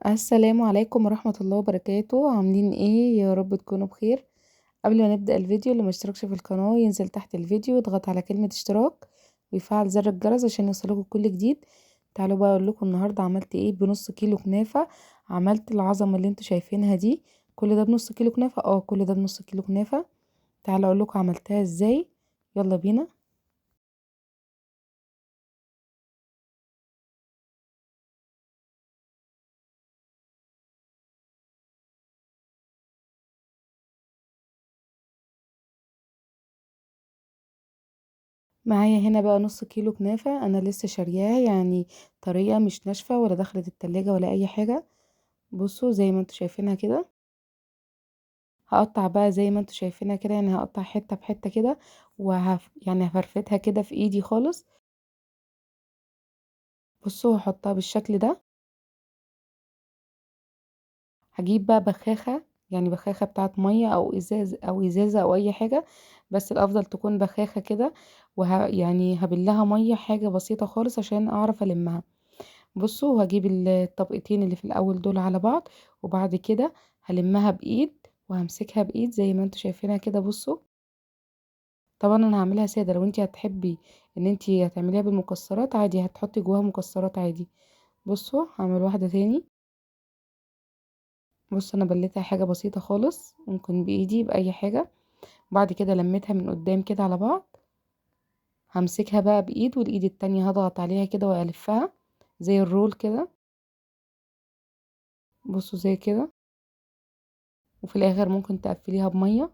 السلام عليكم ورحمة الله وبركاته. عاملين ايه؟ يا رب تكونوا بخير. قبل ما نبدأ الفيديو، اللي ما اشتركش في القناة ينزل تحت الفيديو يضغط على كلمة اشتراك ويفعل زر الجرس عشان يوصلكوا كل جديد. تعالوا بقى اقول لكم النهارده عملت ايه بنص كيلو كنافة. عملت العظمة اللي انتوا شايفينها دي، كل ده بنص كيلو كنافة. كل ده بنص كيلو كنافة. تعالوا اقول لكم عملتها ازاي، يلا بينا. معايا هنا بقى نص كيلو كنافة، انا لسه شارياها، يعني طريقة مش ناشفة ولا دخلت التلاجة ولا اي حاجة. بصوا زي ما انتوا شايفينها كده. هقطع بقى زي ما انتوا شايفينها كده، يعني هقطع حتة بحتة كده، يعني هفرفتها كده في ايدي خالص. بصوا هحطها بالشكل ده. هجيب بقى بخاخة، يعني بخاخة بتاعت مية او ازاز او ازازة او اي حاجة، بس الافضل تكون بخاخة كده، يعني هبلها مية حاجة بسيطة خالص عشان اعرف المها. بصوا هجيب الطبقتين اللي في الاول دول على بعض، وبعد كده هلمها بايد وهمسكها بايد زي ما انتوا شايفينها كده. بصوا طبعا انا هعملها ساده، لو انتي هتحبي ان انتي هتعمليها بالمكسرات عادي، هتحطي جواها مكسرات عادي. بصوا هعمل واحدة تاني. بصوا انا بليتها حاجة بسيطة خالص، ممكن بايدي باي حاجة. بعد كده لميتها من قدام كده على بعض، همسكها بقى بايد، والايد التانية هضغط عليها كده والفها زي الرول كده. بصوا زي كده، وفي الاخر ممكن تقفليها بميه.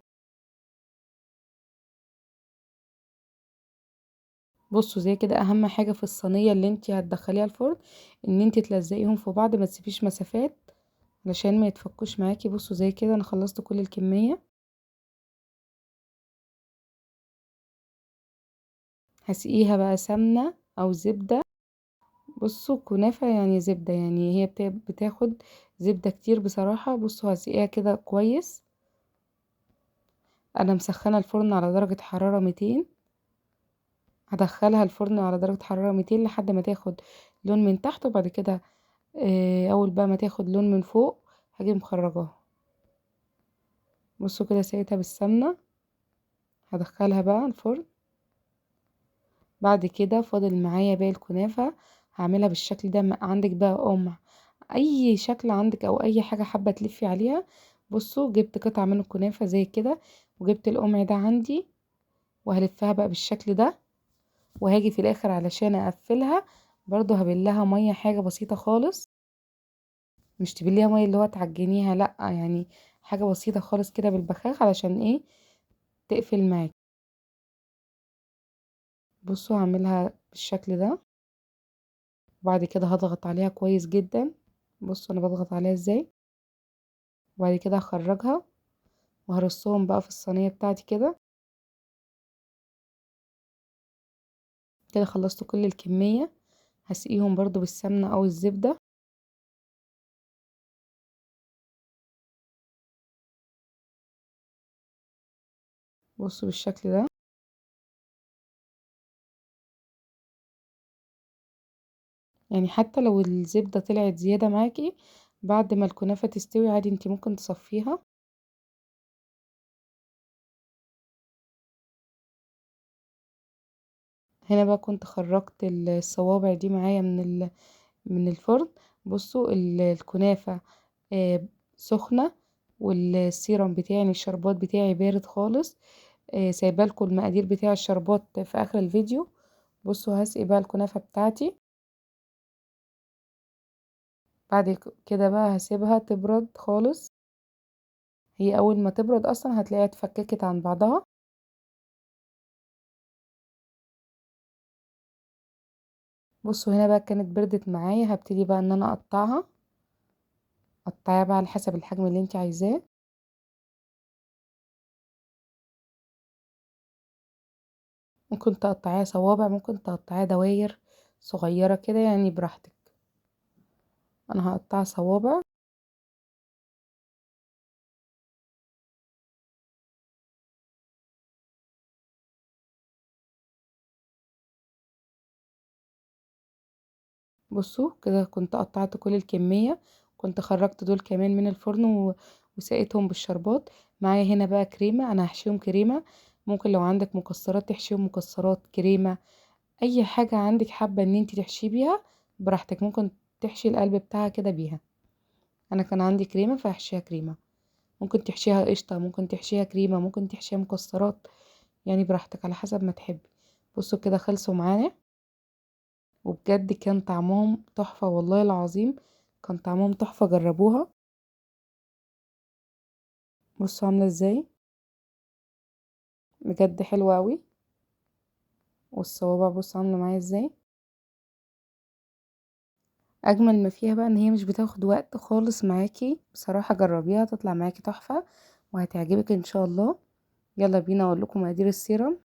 بصوا زي كده. اهم حاجة في الصينية اللي انتي هتدخليها الفرن ان انتي تلزقيهم في بعض، ما تسيبيش مسافات علشان ما يتفكوش معاكي. بصوا زي كده انا خلصت كل الكمية. هسقيها بقى سمنه او زبدة. بصوا كنافه يعني زبدة، يعني هي بتاخد زبدة كتير بصراحة. بصوا هسقيها كده كويس. انا مسخنه الفرن على درجه حرارة 200، هدخلها الفرن على درجه حرارة 200 لحد ما تاخد لون من تحت، وبعد كده اول بقى ما تاخد لون من فوق هاجي مخرجاها. بصوا كده سقيتها بالسمنه، هدخلها بقى الفرن. بعد كده فاضل معايا باقي الكنافه، هعملها بالشكل ده. عندك بقى قمع اي شكل عندك او اي حاجة حابة تلفي عليها. بصوا جبت قطعه من الكنافه زي كده، وجبت القمع ده عندي، وهلفها بقى بالشكل ده. وهاجي في الاخر علشان اقفلها برضو هبلها مية حاجة بسيطة خالص، مش تبليها مية اللي هو تعجنيها، لا يعني حاجة بسيطة خالص كده بالبخاخ علشان ايه تقفل معاكي. بصوا هعملها بالشكل ده، وبعد كده هضغط عليها كويس جدا. بصوا انا بضغط عليها ازاي. وبعد كده هخرجها وهرصهم بقى في الصينية بتاعتي كده. كده خلصت كل الكمية. هسقيهم برضو بالسمنه او الزبدة. بصوا بالشكل ده. يعني حتى لو الزبدة طلعت زيادة معاكي بعد ما الكنافه تستوي عادي انتي ممكن تصفيها. هنا بقى كنت خرجت الصوابع دي معايا من الفرن. بصوا الكنافه سخنة، والسيرم بتاعي يعني الشربات بتاعي بارد خالص. سايبه لكم المقادير بتاع الشربات في اخر الفيديو. بصوا هسقي بقى الكنافه بتاعتي. بعد كده بقى هسيبها تبرد خالص. هي اول ما تبرد اصلا هتلاقيها اتفككت عن بعضها. بصوا هنا بقى كانت بردت معايا، هبتدي بقى ان انا اقطعها. قطعيها بقى على حسب الحجم اللي انت عايزاه. ممكن تقطعيها صوابع، ممكن تقطعيها دواير صغيرة كده، يعني براحتك. انا هقطعها صوابع. بصوا كده كنت قطعت كل الكمية، كنت خرجت دول كمان من الفرن وسقيتهم بالشربات. معايا هنا بقى كريمة، انا هحشيهم كريمة. ممكن لو عندك مكسرات تحشيهم مكسرات، كريمة، اي حاجة عندك حابة ان انتي تحشيه بيها براحتك. ممكن تحشي القلب بتاعها كده بيها. انا كان عندي كريمة فهحشيها كريمة. ممكن تحشيها قشطه، ممكن تحشيها كريمة، ممكن تحشيها مكسرات، يعني براحتك على حسب ما تحبي. بصوا كده خلصوا معانا، وبجد كان طعمهم تحفة، والله العظيم كان طعمهم تحفة. جربوها. بصوا عامله ازاي، بجد حلوة قوي. والصوابع بصوا عامله معايا ازاي. اجمل ما فيها بقى ان هي مش بتاخد وقت خالص معاكي، بصراحة جربيها تطلع معاكي تحفة وهتعجبك ان شاء الله. يلا بينا اقول لكم مقادير السيرم.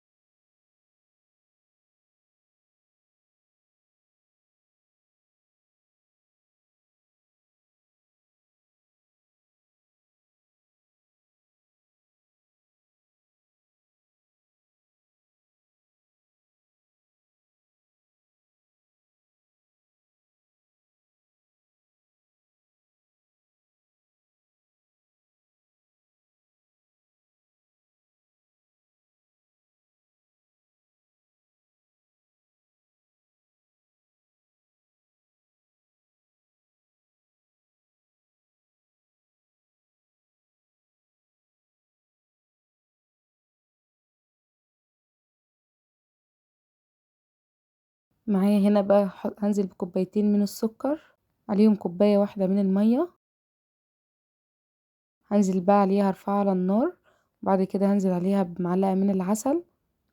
معايا هنا بقى هنزل بكوبايتين من السكر، عليهم كوباية واحدة من المية. هنزل بقى عليها، هرفعها على النار. بعد كده هنزل عليها بمعلقة من العسل.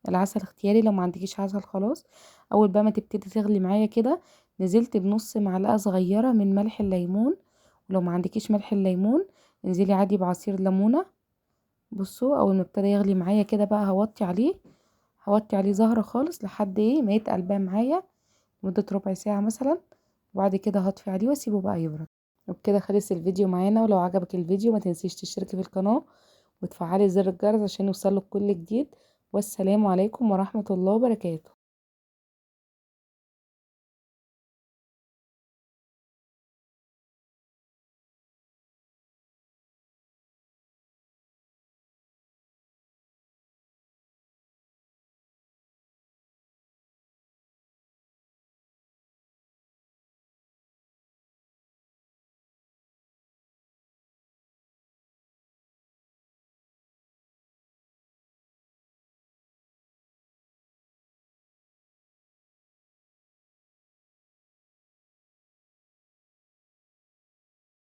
العسل اختياري، لو ما عندكيش عسل خلاص. اول بقى ما تبتدي تغلي معايا كده، نزلت بنص معلقة صغيرة من ملح الليمون. ولو ما عندكيش ملح الليمون انزلي عادي بعصير ليمونة. بصوا اول ما ابتدى يغلي معايا كده بقى هوطي عليه زهرة خالص لحد ايه ما يتقل بقى معايا لمدة ربع ساعة مثلا. وبعد كده هطفي عليه واسيبه بقى يبرد. وبكده خلص الفيديو معانا. ولو عجبك الفيديو ما تنسيش تشتركي في القناة وتفعلي زر الجرس عشان يوصلك كل جديد. والسلام عليكم ورحمة الله وبركاته.